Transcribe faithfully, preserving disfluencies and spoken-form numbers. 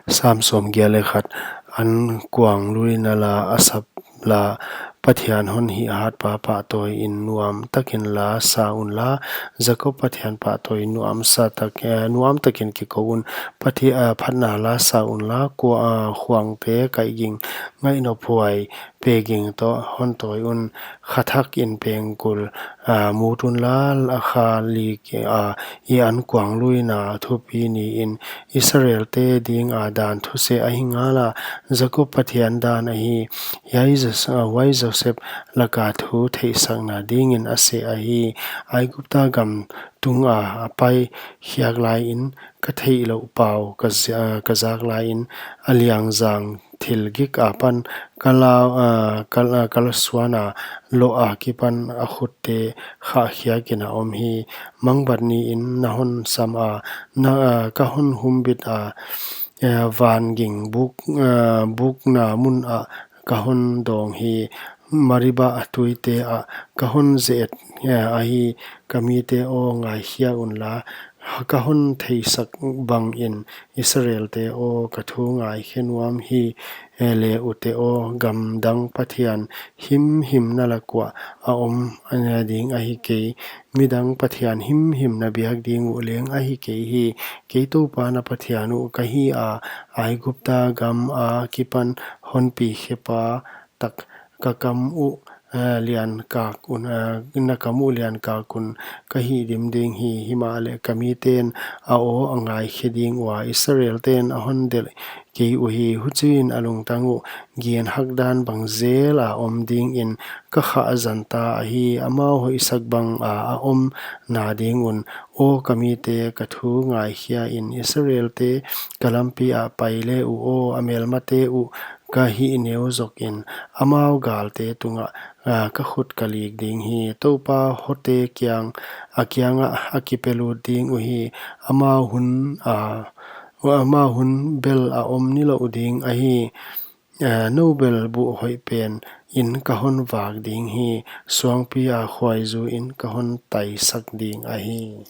Sam sawmgiat leh khat. An kuang luina la a sap la, Pathian hon hihhatpa pahtawi in nuam takin la sa unla, Jakob Pathian pahtawi nuamsa tak, eh, nuam takin kiko un. Pathi-, eh, phatna la sa unla, kua-, eh, khuangte kaihging, ngaihnophuai peging toh hon tawi un. Kha thak in pengkul, ah, mut unla, a kha lik, ah, i an kuang luina thupi ni in, Israelte dinga dan thu seh ahi ngala, Jakob Pathian dan ahi. Hiai Jos-, ah, huai Joseph laka thu theihsakna dingin a seh ahi. Aigupta gam tunga a pai khiak lai in, ka theihlouh pau ka za-, ka zak lai in, a liangzang thil gik apan ka lau, ah, ka, ah, ka la suan a, loh akipan a khutte khah khiakin a om hi. Mangbat ni in na hon sam a, na, ah, ka hon humbit a, eh, van ging buk, ah, bukna mun ah ka hon dawng hi. Meriba tuite ah ka hon ze-et, eh, ahi. Ka mite aw, ngaikhia unla, ka hon theisak bangin Israelte aw, ka thu ngaikhe nuam hi. Eh, le ute aw, gamdang pathian himhim na lak uah a om, eh, ding ahi kei. Midang pathian himhim na biak ding uh leng ahi kei hi. Kei Toupa na Pathian uh ka hi a, Aigupta gam akipan honpi khepa tak ka kam uh, eh, lian kak un, eh, na kam uh lian kak un ka hihdim ding hi. Himahleh ka miten a aw a ngaikhe ding ua, Israelten a hon delh kei uhi. Huchiin a lungtang uh gin hakdan bang zel a om dingin ka khah zanta ahi. Amau hoihsak banga a omna ding un, aw ka mite, ka thu ngaikhia in. Israelte ka lampi ah pai le uh aw, a melmate uh ka hih neu zokin, amau galte tungah, ah, ka khut ka lik ding hi. Toupa hote kiang, a kiangah a kipelut ding uhi. Amau hun, ah, amau hun bel a om nilouh ding ahi. Ah, nou bel buh hoih pen in ka hon vak ding hi. Suangpi a khuaizu in ka hon taisak ding ahi.